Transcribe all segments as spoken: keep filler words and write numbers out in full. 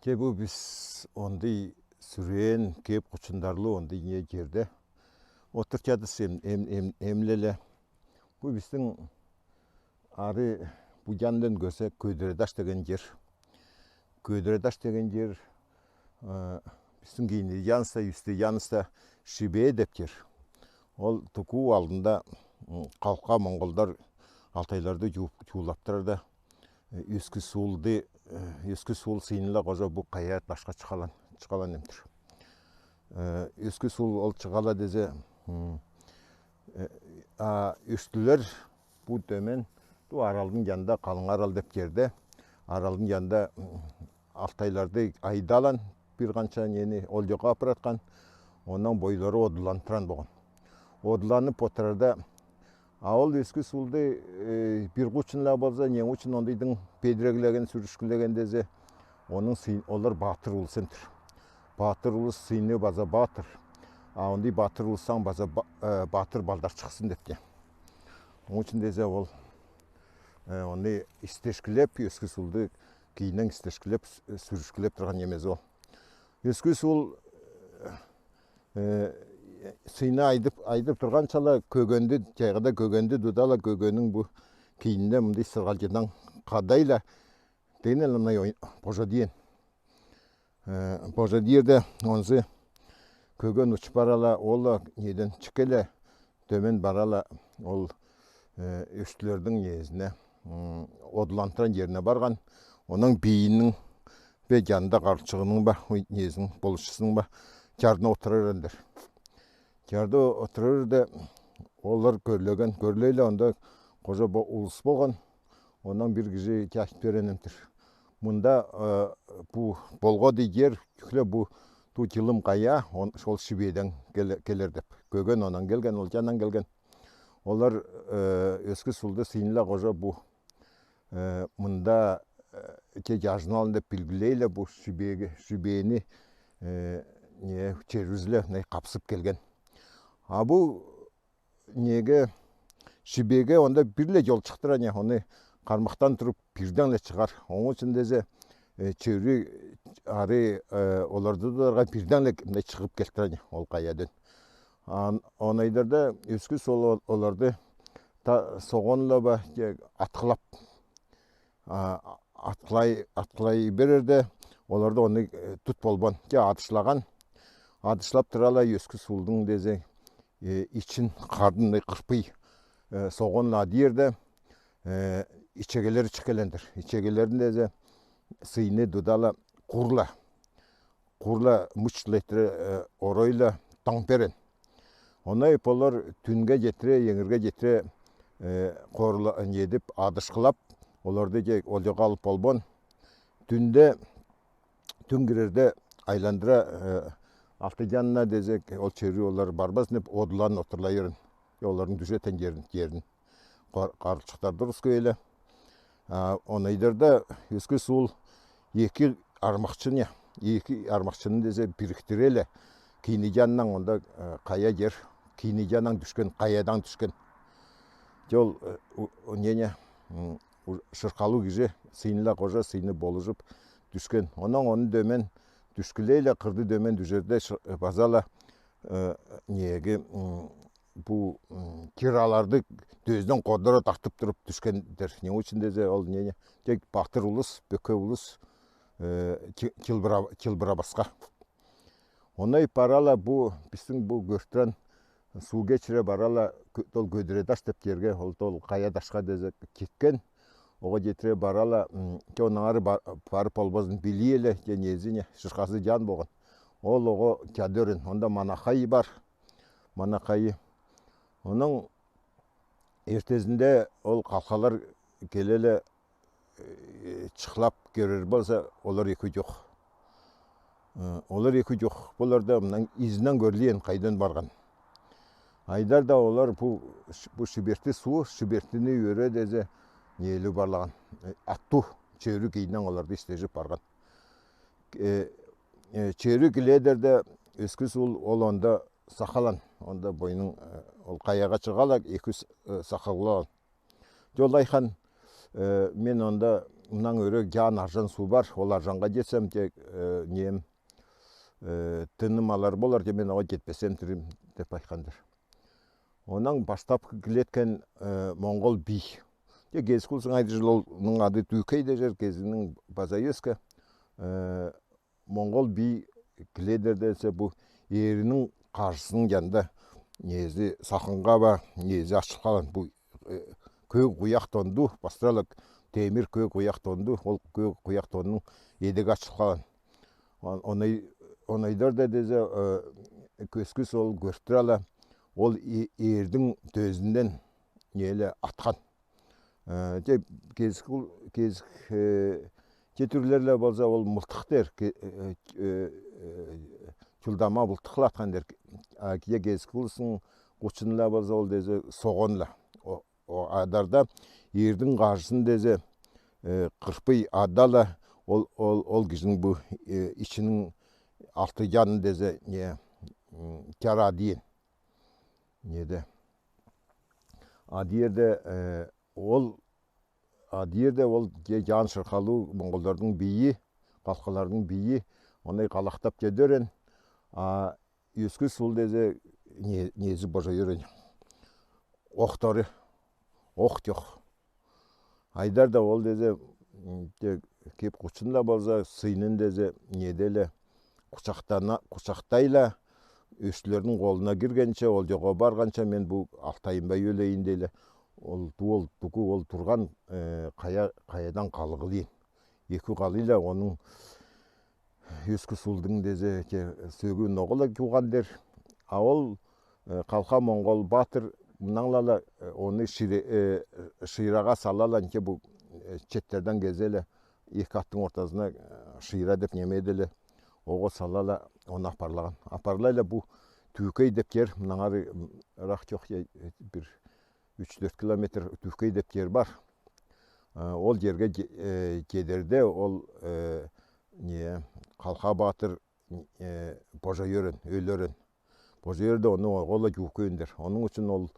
Те бу бис ондый сүрен кеп кучундарлы ондый не жерде. Отыр чадыс эм, эм, эм, эмлеле. Бу бистиң ары бу яндан көрсе Көдіре таш деген жер. Көдіре таш деген жер, э, бистиң кийинде яныста, үсте яныста Шибе деп жер. Ол туку алдында, м, калка монголдар алтайларды жууп, жуулаптырар да, э, Өскі суылды, э, Өскі суыл сыйынла кожа бу кая ташка чыгалан, чыгалан эмтир. Э, Өскі суыл ол чыгала дезе, м, э, а, Өстілер бу төмен, бу Аралдың янында, Калың Арал деп жерде, Аралдың янында, м, алтайларды айдалан, бир канча нени олдыга апараткан, оннан бойлары одылантыран болган. Одыланып отырарда, а ол Өскі суылды, э, бир кучунла болза, не учун ондыйдың педиреглеген, сүрүшкүлеген дезе, ондый сый-, олар баатыр улус эмтир. Баатыр улус сыйыны база баатыр. А ондый баатыр улустаң база ба-, э, баатыр балдар чыксын деп те. Ондый учун дезе ол, э, ондый истешкилеп, Өскі суылды кийиннен истешкилеп, с-, сүрүшкүлеп турган немезе ол. Өскі суыл, э, сыйыны айдып, айдып турганчала көгенди, жайгада көгенди тудала, көгенниң бу кийинде мындай сыргалчыдан кадайла, дегенде мындай ой-, пожа диен. Э, пожа диерде онзы көген учуп барала, ол неден чиккеле, төмен барала, ол, э, Өстілердиң незине, м, одылантыран жерине барган, оннан бийиниң бе, янында карлычыгының ба, ой, незиниң, болушчусунуң ба, жардына отурар эдир. Жарды отурар да, олар көрлеген, көрлейле, онда кожа бо-, улус болган, оннан бир кижи чачып берген эмтир. Мында, э, бу болгоды жер, чүгле бу, ту чылым кая, он, шол Шибеден келе-, келер деп. Көген оннан келген, ол яннан келген. Олар, э, Өскі суылды сыйынла кожа бу, э, мында, э, те жажыналын деп билгилейле бу Шибеге, Шибени, э, не, червизле, не, капсып келген. А бу неге, Шибеге онда бир-ле жол чыктыра, не, оны кармактан туруп бирден-ле чыгар. Ондый учун дезе, э, чеври ары, э, оларды тутарга бирден-ле мындай чыгып келтире, не, ол каядан. Ан-, ондайларда Өскі суыл ол-, оларды та согонла ба, те аткылап, а, аткылай, аткылай берерде, оларды оны, э, тут болбан. Те адышлаган. Адышлап турала, Өскі суылдың дезе, э, ичин кардын кырпый, э, согонла диерде, э, ичегелер чиккелендир. Ичегелерин дезе, сыйыны тудала курла. Курла мычлайтыры, э, оройла тоң берен. Онай полар түнге жетире, эңирге жетире, э, корла, не этип, адышкылап, оларды же олжага алып болбон. Түнде, түн кирерде айландыра, э, алты жанына дезе, ол чеври олар барбасын деп, одылан отурлайырын. Олардын дүшетен жерин, жерин. Кар-, карлычыктар дурус көйле. А, онайдарда Өскі суул эки армакчыны, эки армакчыны дезе бириктиреле. Кийини жаныннан онда, э, кая жер, кийини жаныннан дүшкен, каядан дүшкен. Жол, э, у-, у-, не, не, м, у-, шыркалуу кижи, сыйынла кожа, сыйыны болужуп дүшкен. Оннан оны дөмен дүшкилейле, кырды дөмен дүшерде шы-, э, базала, э, неге, м, бу, м, кираларды дөзден кордура тартып туруп дүшкендир. Не учун дезе, ол не, не, тек баатыр улус, бөке улус, э, чы-, чылбыра-, чылбырабаска. Онай барала бу, бистиң бу Көртүрен суу кечире барала, кө-, ол Көдүре таш деп жерге, ол, ол кая ташка дезе кеткен. Ога жетире барала, м, те оннан ары ба-, барып болбазын билиеле, те незине, шыркасы жан болган. Ол ога чадырын, онда Манахай бар. Манахайы. Онуң эртезинде ол калкалар келеле, э, чыклап көрер болза, олар эки жок. Э, олар эки жок. Булар да мындан изиннен көрүлген, кайдан барган. Айдар да олар бу, бу Шиберти суу, Шибертини өре дезе, неле барлаган. Э, аттуу, чеври кийиннен оларды истежип барган. Э, э, чеври киледер де, Өскі суул ол онда сакалан, онда бойнуң, э, ол каяга чыгала, эки с-, э, сакаллан. Жолдайхан, э, мен онда мыннан ёрге Чаан аржан суу бар, ол аржанга четсем, те, э, неем, э, тынным алар болар, те мен ога четпесем турам деп айткандыр. Оннан баштап килеткен, э, моңгол бий. Те Кезик улустың айдыр жыл олның ады Түүкей дежер, Кезикнең база өске. Э, моңгол бий киледер десе, бу эринең кажысының янында неези саханга ба, неези ачыл калган. Бу, э, көк уяк тонду, пастыралык темир көк уяк тонду, ол көк уяк тонның эдеги ачыл калган. Он-, онай, онайдар да дезе, э, көскүс ол көртүр ала, ол э-, эрдиң төзүнден нееле аткан. Э, те Кезик ул-, Кезик, э, те түрлерле болза ол мылтык дер, ке-, э, э, э, чулдама мылтык ла аткан дер. А кие Кезик улустың кучунла болза ол дезе согонла. О, о адарда эрдиң кажысын дезе, э, кырпый адала, ол, ол, ол кижинең бу, э, ичинең алты янын дезе, не, м, тяра диен. Неде. Адиерде, э, ол, адиерде ол те Чаан Шырхалуу монголдардың бийи, калкалардың бийи, онай калактап кедерен, а өскүс ол дезе не-, неези божа йөрен. Охторы, ох тёх. Айдар да ол дезе, м, те кеп кучунла болза, сыйнын дезе, неделе кучактана, кучактайла, өштүлердиң колына киргенче, ол жога барганча, мен бу алтайынбай өлейин дейле. Ол ту-, ол туку ол турган, э, кая, каядан калгылыйын. Эки калыйла, оның өскүс улдың дезе, те, сөгүн огола куган дер. А ол, э, калка моңгол баатыр мынаңлала, э, оны шире-, э, шыйрага салалан, те бу, э, четтерден кезеле, эки аттың ортасына, э, шыйра деп немеделе, ого салала, оны апарлаган. Апарлайла бу Түүкей деп тер, мынаңары, м, рах чох, э, бир үч-дөрт километр Түүкей деп тер бар. Э, ол жерге же-, э, жедерде ол, э, не, калка баатыр, э, божа йөрен, өлерен. Божа йөрде оны огола жуук көөндер. Оның үчүн ол,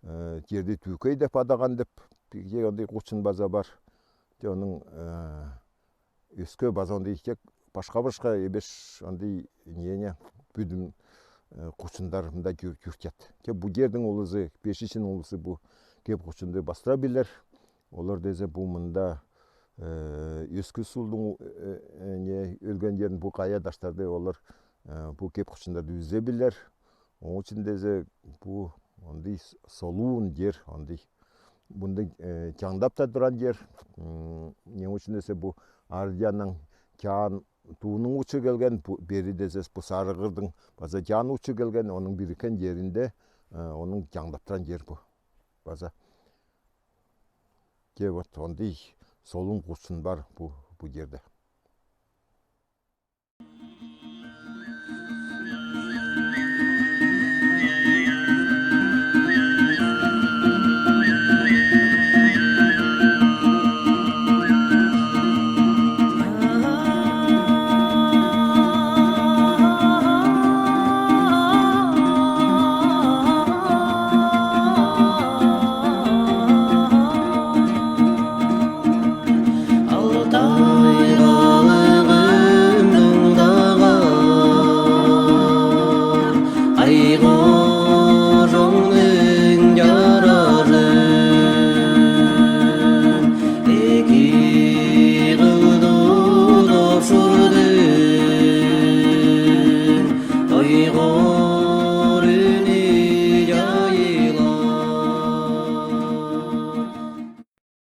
э, жерди Түүкей деп адаган деп, бирге ондай кучун база бар. Те оның, э, өске база ондай тек башка-башка эбеш ондай нене бүдүн, э, кучундар мында жүр-, жүртет. Те бу жердиң улузу, Пешичин улузу бу кеп кучунду бастыра билер. Олар дезе бу мында, э, өскүс улдың, э, э, не, өлген жерин бу кая даштарды олар, э, бу кеп кучундарды үзе билер. Оның үчүн дезе бу ондай с-, солуун жер, ондай. Мында, э, чаңдап та туран жер. М, не үчүн десе бу ар жаннан Чаан тууның учу келген, бу, бери дезе бу Сарыгырдың база Чаан учу келген, оның бирикен жеринде, э, оның чаңдап туран жер бу. База. Те вот ондай солуун кучун бар бу, бу жерде.